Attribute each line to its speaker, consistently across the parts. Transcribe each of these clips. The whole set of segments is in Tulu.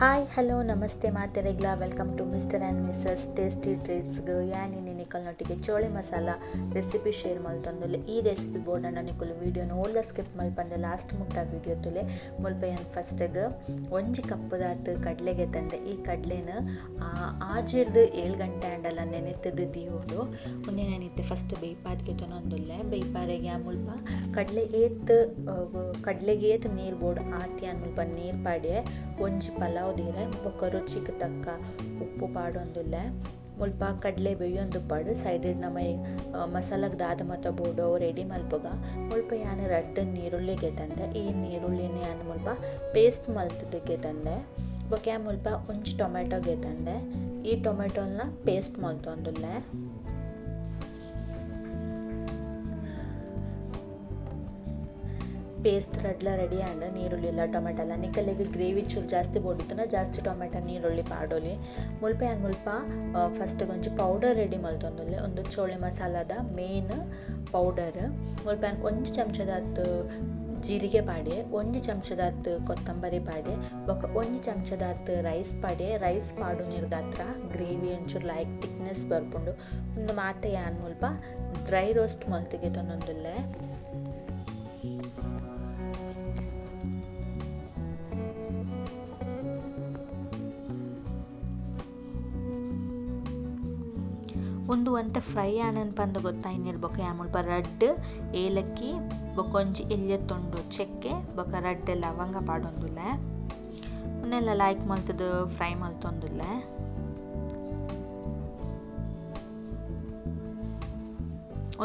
Speaker 1: ಹಾಯ್ ಹಲೋ ನಮಸ್ತೆ ಮಾತೆರೆಗ್ಲ welcome to Mr and Mrs tasty ಟ್ರೀಟ್ಸ್ಗ್ ಯಾನ್ ಇನಿ ನಿಕಲ್ನೊಟ್ಟಿಗೆ ಚೋಳೆ ಮಸಾಲ ರೆಸಿಪಿ ಶೇರ್ ಮಲ್ತೊಂದುಲ್ಲೆ. ಈ ರೆಸಿಪಿ ಬೋಡಂಡ ನಿಕುಲು ವಿಡಿಯೋನು ಓಲ್ಲ ಸ್ಕಿಪ್ ಮಲ್ಪಂದೆ ಲಾಸ್ಟ್ ಮುಟ್ಟ ವಿಡಿಯೋ ತೂಲೆ. ಮುಲ್ಪ ಯಾನ್ ಫಸ್ಟ್ಗ್ ಒಂಜಿ ಕಪ್ಪುದಾತ್ ಕಡ್ಲೆ ಗೆತಂದೆ. ಈ ಕಡ್ಲೆನ್ ಆಜಿರ್ದ್ 7 ಗಂಟೆ ಆಂಡಲ ನೆನೆತ್ದ್ ದೀವೊಡು. ಉಂದೆನ್ ಯಾನ್ ಇತ್ತೆ ಫಸ್ಟ್ ಬೇಯ್ಪಾದ್ ಗೆತೊನೊಂದುಲ್ಲೆ. ಬೇಯ್ಪಾರೆಗ್ ಯಾನ್ ಮುಲ್ಪ ಕಡ್ಲೆ ಏತ್ ಕಡ್ಲೆಗ್ ಏತ್ ನೀರ್ ಬೋಡು ಆತ್ ಯಾನ್ ಮುಲ್ಪ ನೀರ್ ಪಾಡ್ಯೆ. ಒಂಜಿ ಪಲಾವ್ ದೀರೆ ಬೊಕ್ಕ ರುಚಿಗ್ ತಕ್ಕ ಉಪ್ಪು ಪಾಡೊಂದುಲ್ಲೆ. ಮುಲ್ಪ ಕಡ್ಲೆ ಬೇಯೊಂದುಪ್ಪಡ್ ಸೈಡ್ ನಮ ಮಸಾಲಗ್ ದಾದ ಮಾತ ಬೋಡು ಅವು ರೆಡಿ ಮಲ್ಪುಗ. ಮುಲ್ಪ ಯಾನ್ ರಡ್ಡ್ ನೀರುಳ್ಳಿ ಗೆತಂದೆ. ಈ ನೀರುಳ್ಳಿನ್ ಯಾನ್ ಮುಲ್ಪ ಪೇಸ್ಟ್ ಮಲ್ತ್ದ್ ಗೆತಂದೆ. ಬೊಕ್ಕ ಯಾನ್ ಮುಲ್ಪ ಒಂಜಿ ಟೊಮೆಟೊ ಗೆತಂದೆ. ಈ ಟೊಮೆಟೊಲ್ನ ಪೇಸ್ಟ್ ಮಲ್ತೊಂದುಲ್ಲೆ. ಪೇಸ್ಟ್ ರಡ್ಲ ರೆಡಿ ಆಂಡ್. ನೀರುಳ್ಳಿಲ ಟೊಮೆಟೊಲ ನಿಕಲೆಗ್ ಗ್ರೇವಿ ಚೂರು ಜಾಸ್ತಿ ಬೋಡಿತ್ತುಂಡ ಜಾಸ್ತಿ ಟೊಮೆಟೊ ನೀರುಳ್ಳಿ ಪಾಡೊಲಿ. ಮುಲ್ಪ ಯಾನ್ ಮುಲ್ಪ ಫಸ್ಟ್ ಒಂಜಿ ಪೌಡರ್ ರೆಡಿ ಮಲ್ತೊಂದುಲ್ಲೆ. ಉಂದು ಚೋಳೆ ಮಸಾಲದ ಮೇನ್ ಪೌಡರ್. ಮುಲ್ಪ ಯಾನ್ ಒಂಜಿ ಚಮಚದಾತ್ ಜೀರಿಗೆ ಪಾಡ್ಯೆ, ಒಂಜಿ ಚಮಚದಾತ್ ಕೊತ್ತಂಬರಿ ಪಾಡ್ಯೆ, ಬೊಕ್ಕ ಒಂಜಿ ಚಮಚದಾತ್ ರೈಸ್ ಪಾಡ್ಯೆ. ರೈಸ್ ಪಾಡುನೆರ್ದಾತ್ರ ಗ್ರೇವಿ ಒಂಚೂರು ಲೈಕ್ ತಿಕ್ನೆಸ್ ಬರ್ಪುಂಡು. ಉಂದು ಮಾತ ಯಾನ್ ಮುಲ್ಪ ಡ್ರೈ ರೋಸ್ಟ್ ಮಲ್ತ್ ಗೆತೊನೊಂದುಲ್ಲೆ. ಉಂದು ಒಂತೆ ಫ್ರೈ ಆನನ್ ಪಂದ್ ಗೊತ್ತಾಯಿನೆರ್ ಬೊಕ್ಕ ಯಾನ್ ಮುಲ್ಪ ರಡ್ಡ್ ಏಲಕ್ಕಿ ಬೊಕ್ಕ ಒಂಜಿ ಎಲ್ಯ ತುಂಡು ಚಕ್ಕೆ ಬೊಕ್ಕ ರಡ್ಡ್ ಲವಂಗ ಪಾಡೊಂದುಲ್ಲೆ. ಉಂದೆಲ್ಲ ಲೈಕ್ ಮಲ್ತ್ದ್ ಫ್ರೈ ಮಲ್ತೊಂದುಲ್ಲೆ.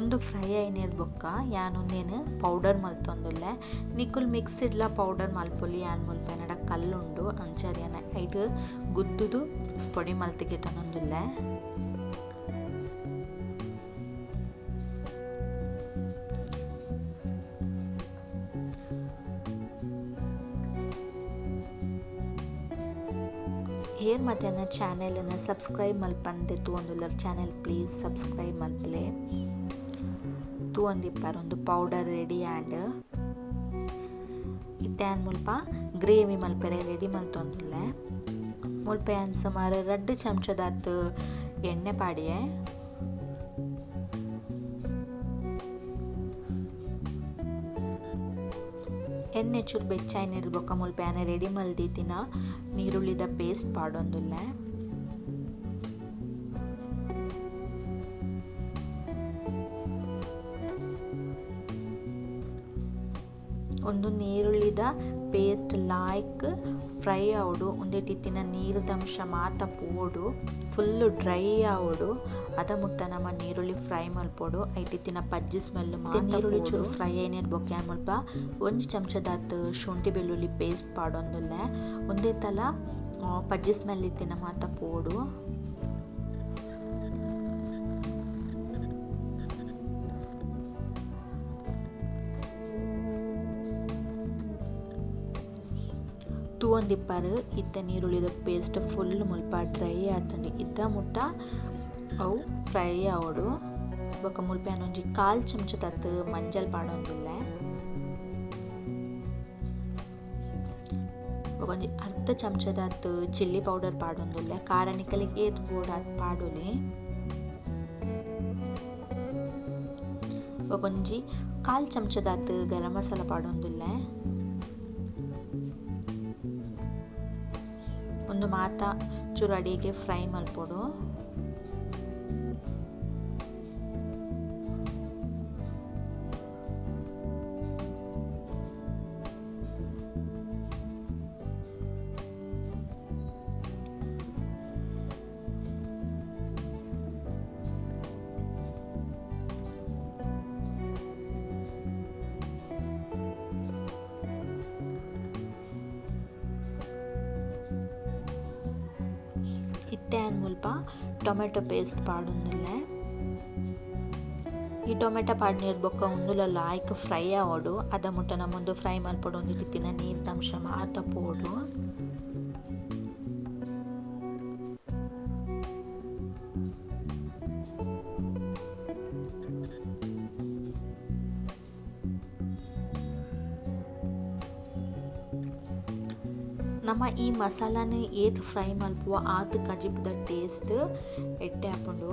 Speaker 1: ಉಂದು ಫ್ರೈ ಆಯಿನೆರ್ ಬೊಕ್ಕ ಯಾನ್ ಉಂದೆನ್ ಪೌಡರ್ ಮಲ್ತೊಂದುಲ್ಲೆ. ನಿಕುಲು ಮಿಕ್ಸಿಡ್ಲ ಪೌಡರ್ ಮಲ್ಪೊಲಿ. ಯಾನ್ ಮುಲ್ಪ ಎನ್ನಡ ಕಲ್ಲುಂಡು ಅಂಚಾದ್ ಯಾನ್ ಐಟ್ ಗುದ್ದುದು ಪೊಡಿ ಮಲ್ತ್ ಗೆತೊನೊಂದುಲ್ಲೆ. ಏರ್ ಮಾತ ಎನ್ನ ಚಾನೆಲ್ ನ್ ಸಬ್ಸ್ಕ್ರೈಬ್ ಮಲ್ಪಂದೆ ತೂವೊಂದುಲ್ಲೆರ್ ಚಾನೆಲ್ ಪ್ಲೀಸ್ ಸಬ್ಸ್ಕ್ರೈಬ್ ಮಲ್ಪುಲೆ. ತೂವೊಂದಿಪ್ಪರ್ ಉಂದು ಪೌಡರ್ ರೆಡಿ ಆಂಡ್. ಇತ್ತೆ ಯಾನ್ ಮುಲ್ಪ ಗ್ರೇವಿ ಮಲ್ಪೆರೆ ರೆಡಿ ಮಲ್ತೊಂದುಲ್ಲೆ. ಮುಲ್ಪ ಯಾನ್ ಸುಮಾರ್ ರಡ್ಡ್ ಚಮಚದಾತ್ ಎಣ್ಣೆ ಪಾಡಿಯೆ. ಎಣ್ಣೆ ಚೂರು ಬೆಚ್ಚ ಆಯಿನೆರ್ದ್ ಬೊಕ್ಕ ಮುಲ್ಪ ಯಾನ್ ರೆಡಿ ಮಲ್ದಿತ್ತಿನ ನೀರುಳ್ಳಿದ ಪೇಸ್ಟ್ ಪಾಡೊಂದುಲ್ಲೆ. ಉಂದು ನೀರುಳ್ಳಿದ ಪೇಸ್ಟ್ ಲಾಯ್ಕ್ ಫ್ರೈ ಆವೊಡು. ಉಂದೆಟ್ ಇತ್ತಿನ ನೀರ್ದ ಅಂಶ ಮಾತ ಪೋವೊಡು. ಫುಲ್ಲ್ ಡ್ರೈ ಆವೊಡು. ಅದ ಮುಟ್ಟ ನಮ ನೀರುಳ್ಳಿ ಫ್ರೈ ಮಲ್ಪೊಡು. ಐಟ್ ಇತ್ತಿನ ಪಜ್ಜಿ ಸ್ಮೆಲ್ ಮಾತ ನೀರುಳ್ಳಿ ಚೂರು ಫ್ರೈ ಆಯಿನೆರ್ದ್ ಬೊಕ್ಕ ಯಾನ್ ಮುಲ್ಪ ಒಂಜಿ ಚಮಚದಾತ್ ಶುಂಠಿ ಬೆಳ್ಳುಳ್ಳಿ ಪೇಸ್ಟ್ ಪಾಡೊಂದುಲ್ಲೆ. ಉಂದೆತಲ ಪಜ್ಜಿ ಸ್ಮೆಲ್ ಇತ್ತಿನ ಮಾತ ಪೋವೊಡು. ತೂವೊಂದಿಪ್ಪರ್ ಇತ್ತೆ ನೀರುಳ್ಳಿದ ಪೇಸ್ಟ್ ಫುಲ್ ಮುಲ್ಪ ಡ್ರೈ ಆತ್ಂಡ್. ಇದ್ದ ಮುಟ್ಟ ಅವು ಫ್ರೈ ಆವೊಡು. ಬೊಕ್ಕ ಮುಲ್ಪ ಯಾನ್ ಒಂಜಿ ಕಾಲ್ ಚಮಚದಾತ್ ಮಂಜಲ್ ಪಾಡೊಂದುಲ್ಲೆ. ಬೊಕ ಒಂಜಿ ಅರ್ಧ ಚಮಚದಾತ್ ಚಿಲ್ಲಿ ಪೌಡರ್ ಪಾಡೊಂದುಲ್ಲೆ. ಖಾರ ನಿಕಲೆಗ್ ಏತ್ ಬೋಡು ಆತ್ ಪಾಡೊಲಿ. ಬೊಕ ಒಂಜಿ ಕಾಲ್ ಚಮಚದಾತ್ ಗರಂ ಮಸಾಲ ಪಾಡೊಂದುಲ್ಲೆ. ಉಂದು ಮಾತ ಚೂರು ಅಡಿಗೆ ಫ್ರೈ ಮಲ್ಪೊಡು. ಇತ್ತೆ ಯಾನ್ ಮುಲ್ಪ ಟೊಮೆಟೊ ಪೇಸ್ಟ್ ಪಾಡೊಂದುಲ್ಲೆ. ಈ ಟೊಮೆಟೊ ಪಾಡ್ನೆರ್ದ್ ಬೊಕ್ಕ ಉಂದುಲ ಲಾಯ್ಕ್ ಫ್ರೈ ಆವೊಡು. ಅದ ಮುಟ್ಟ ನಮ ಉಂದು ಫ್ರೈ ಮಲ್ಪೊಡು. ಉಂದೆಟ್ ಇತ್ತಿನ ನೀರ್ದ ಅಂಶ ಮಾತ ಪೋವೊಡು. ನಮ ಈ ಮಸಾಲಾನ್ ಏತ್ ಫ್ರೈ ಮಲ್ಪುವ ಆತ್ ಕಜಿಪುದ ಟೇಸ್ಟ್ ಎಡ್ಡೆ ಆಪುಂಡು.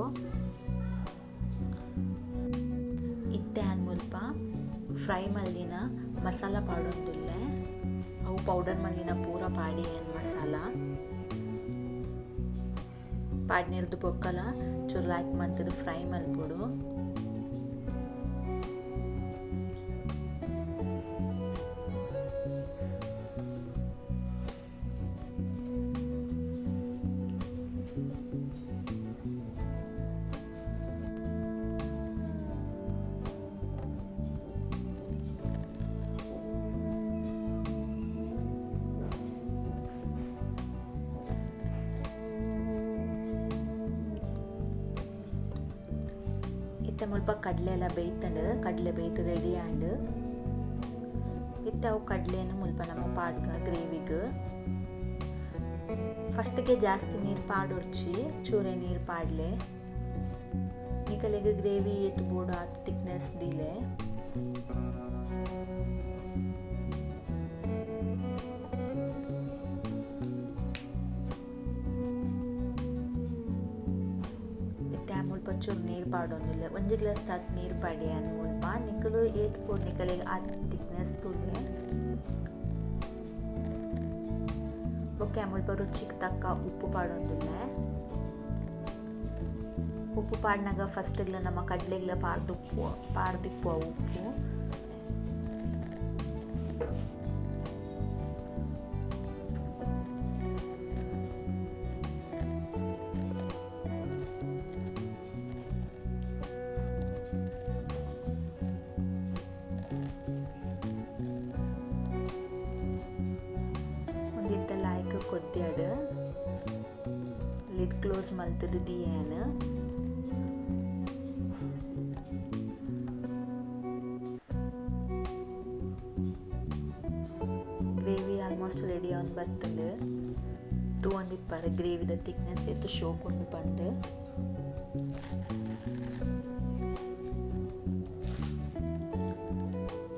Speaker 1: ಇತ್ತೆ ಆನ್ ಮುಲ್ಪ ಫ್ರೈ ಮಲ್ದಿನ ಮಸಾಲ ಪಾಡೊಂದುಲ್ಲೆ. ಅವು ಪೌಡರ್ ಮಲ್ದಿನ ಪೂರ ಪಾಡಿ ಆನ್ ಮಸಾಲ ಪಾಡ್ನೆರ್ದ್ ಬೊಕ್ಕಲ ಚೂರು ಲಾಯ್ಕ್ ಮಂತುದು ಫ್ರೈ ಮಲ್ಪೊಡು. ಇತ್ತೆ ಮುಲ್ಪ ಕಡ್ಲೆ ಎಲ್ಲ ಬೇಯ್ತುಂಡು, ಕಡ್ಲೆ ಬೇಯ್ತು ರೆಡಿ ಆಂಡ್. ಇತ್ತೆ ಅವು ಕಡ್ಲೆನ್ ಮುಲ್ಪ ನಮ ಪಾಡ್ಗ ಗ್ರೇವಿಗ್. ಫಸ್ಟ್ಗೆ ಜಾಸ್ತಿ ನೀರ್ ಪಾಡೊರ್ಚಿ, ಚೂರೆ ನೀರ್ ಪಾಡ್ಲೆ. ನಿಕಲೆಗ್ ಗ್ರೇವಿ ಏತ್ ಬೋಡು ಆತ್ ತಿಕ್ನೆಸ್ ದೀಲೆ. ಇತ್ತೆ ಮುಲ್ಪ ಚೂರು ನೀರ್ ಪಾಡೊಂದುಲ್ಲೆ, ಒಂಜಿ ಗ್ಲಾಸ್ ದಾತ್ ನೀರ್ ಪಾಡಿ ಆನ್ ಮುಲ್ಪ. ನಿಕುಲು ಏತ್ ಬೋಡು ನಿಕಲೆಗ್ ಆತ್ ತಿಕ್ನೆಸ್ ತೂಲೆ. ಬೊಕ್ಕ ಮುಲ್ಪ ರುಚಿಗ್ ತಕ್ಕ ಉಪ್ಪು ಪಾಡೊಂದುಲ್ಲೆ. ಉಪ್ಪು ಪಾಡ್ನಗ ಫಸ್ಟ್ ಗ್ಲ ನಮ ಕಡ್ಲೆಗ್ಲ ಪಾಡ್ದಿಪ್ಪು ಉಪ್ಪು. ಒಂದಿತ್ತೆ ಲಾಯ್ಕ್ ಕೊದ್ದಿಯಡ್ ಲಿಡ್ ಕ್ಲೋಸ್ ಮಲ್ತುದು ದಿಯೇನ್. ಗ್ರೇವಿ ಆಲ್ಮೋಸ್ಟ್ ರೆಡಿ ಆವೊಂದು ಬತ್ತುಂಡು. ತೂವೊಂದಿಪ್ಪರ್ ಗ್ರೇವಿದ ತಿಕ್ನೆಸ್ ಏತ್ ಶೋಕ್ ಉಂಡು ಪಂದ್.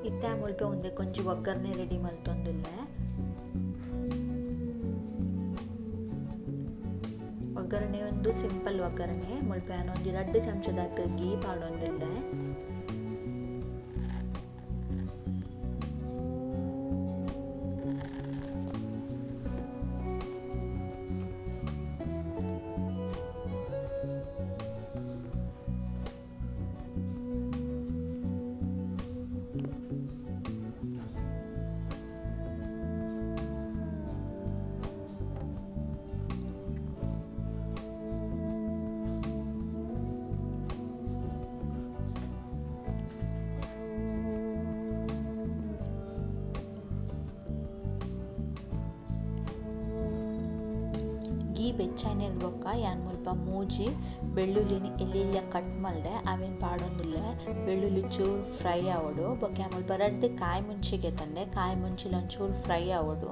Speaker 1: ಇತ್ತೆ ಮುಲ್ಪ ಉಂದೆಕ್ ಒಂಜಿ ಒಗ್ಗರಣೆ ರೆಡಿ ಮಲ್ತೊಂದುಲ್ಲೆ. ಒಗ್ಗರಣೆ ಒಂದು ಸಿಂಪಲ್ ಒಗ್ಗರಣೆ. ಮುಲ್ಪ ಯಾನ್ ಒಂಜಿ ರಡ್ಡ್ ಚಮಚದಾತ್ ಗೀ ಪಾಡೊಂದುಲ್ಲೆ. ಗೀ ಬೆಚ್ಚಾಯಿನೆರ್ದ್ ಬೊಕ್ಕ ಯಾನ್ ಮುಲ್ಪ ಮೂಜಿ ಬೆಳ್ಳುಳ್ಳಿನ್ ಎಲ್ಯ ಎಲ್ಯ ಕಟ್ ಮಲ್ದೆ ಅವೆನ್ ಪಾಡೊಂದುಲ್ಲೆ. ಬೆಳ್ಳುಳ್ಳಿ ಚೂರು ಫ್ರೈ ಆವೊಡು. ಬೊಕ್ಕ ಯಾನ್ ಮುಲ್ಪ ರಡ್ಡ್ ಕಾಯಿ ಮುಂಚಿ ಗೆತೊಂಡೆ, ಕಾಯಿ ಮುಂಚಿಲ ಒಂಚೂರು ಫ್ರೈ ಆವೊಡು.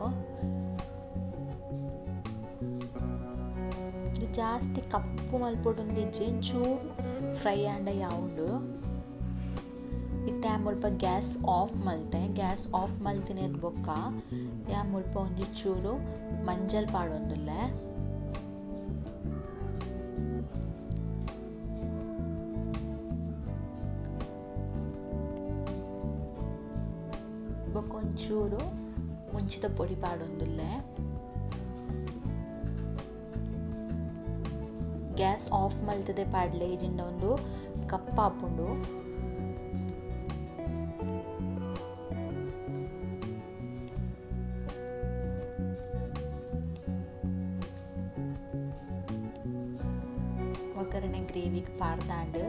Speaker 1: ಉಂದು ಜಾಸ್ತಿ ಕಪ್ಪು ಮಲ್ಪೊಡುಂದು ಇಜ್ಜಿ, ಒಂಚೂರು ಫ್ರೈ ಆಂಡ ಯಾವುಂಡು. ಇತ್ತೆ ಯಾನ್ ಮುಲ್ಪ ಗ್ಯಾಸ್ ಆಫ್ ಮಲ್ತೆ. ಗ್ಯಾಸ್ ಆಫ್ ಮಲ್ತಿನೆರ್ದ್ ಬೊಕ್ಕ ಯಾನ್ ಮುಲ್ಪ ಒಂಜಿ ಚೂರು ಮಂಜಲ್ ಪಾಡೊಂದುಲ್ಲೆ. ಬೊಕ್ಕ ಒಂಚೂರು ಮುಂಚಿದ ಪೊಡಿ ಪಾಡೊಂದುಲ್ಲೆ. ಗ್ಯಾಸ್ ಆಫ್ ಮಲ್ತದೆ ಪಾಡ್ಲೆ, ಇಜಿಂಡ ಉಂದು ಕಪ್ಪಾಪುಂಡು. ಒಗ್ಗರಣೆ ಗ್ರೇವಿಗ್ ಪಾಡ್ದಾಂಡ್.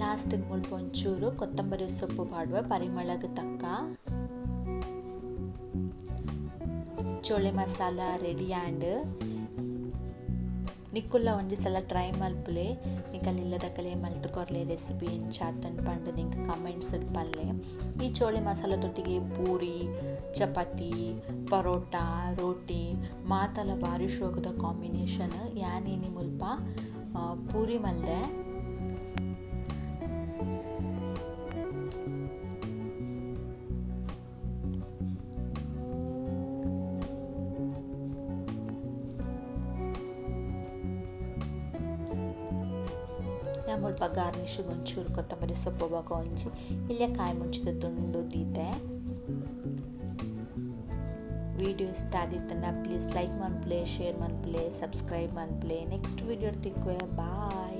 Speaker 1: ಲಾಸ್ಟ್ ಮುಲ್ಪ ಒಂಚೂರು ಕೊತ್ತಂಬರಿ ಸೊಪ್ಪು ಪಾಡುವ ಪರಿಮಳಗ್ ತಕ್ಕ. ಚೋಳೆ ಮಸಾಲ ರೆಡಿ ಆಂಡ್. ನಿಕ್ಕುಲ್ಲ ಒಂಜಿ ಸಲ ಟ್ರೈ ಮಲ್ಪುಲೆ. ನಿಕಲ್ ಇಲ್ಲದಕಲೆ ಮಲ್ತ್ ಕೊರ್ಲೆ ರೆಸಿಪಿ ಎಂಚಾತನ್ ಪಂಡ್ ನಿಂಕ್ ಕಮೆಂಟ್ಸ್ ಪಲ್ಲೆ. ಈ ಚೋಳೆ ಮಸಾಲ ದೊಟ್ಟಿಗೆ ಪೂರಿ, ಚಪಾತಿ, ಪರೋಟ, ರೋಟಿ ಮಾತಲ ಬಾರಿ ಶೋಕದ ಕಾಂಬಿನೇಷನ್. ಯಾನ್ ಇನಿ ಮುಲ್ಪ ಪೂರಿ ಮಲ್ದೆ. ಮುಲ್ಪ ಗಾರ್ನಿಶ್ ಒಂಚೂರು ಕೊತ್ತಂಬರಿ ಸೊಪ್ಪು ಬೊಕ ಒಂಜಿ ಎಲ್ಯ ಕಾಯಿ ಮುಂಚಿದ ತುಂಡು ದೀತೆ. ವಿಡಿಯೋ ಇಷ್ಟ ಆದಿತ್ತಂಡ ಪ್ಲೀಸ್ ಲೈಕ್ ಮನ್ಪುಲೆ, ಶೇರ್ ಮನ್ಪುಲೆ, ಸಬ್ಸ್ಕ್ರೈಬ್ ಮನ್ಪುಲೆ. ನೆಕ್ಸ್ಟ್ ವಿಡಿಯೋ ತಿಕ್ಕುವೆ. ಬಾಯ್.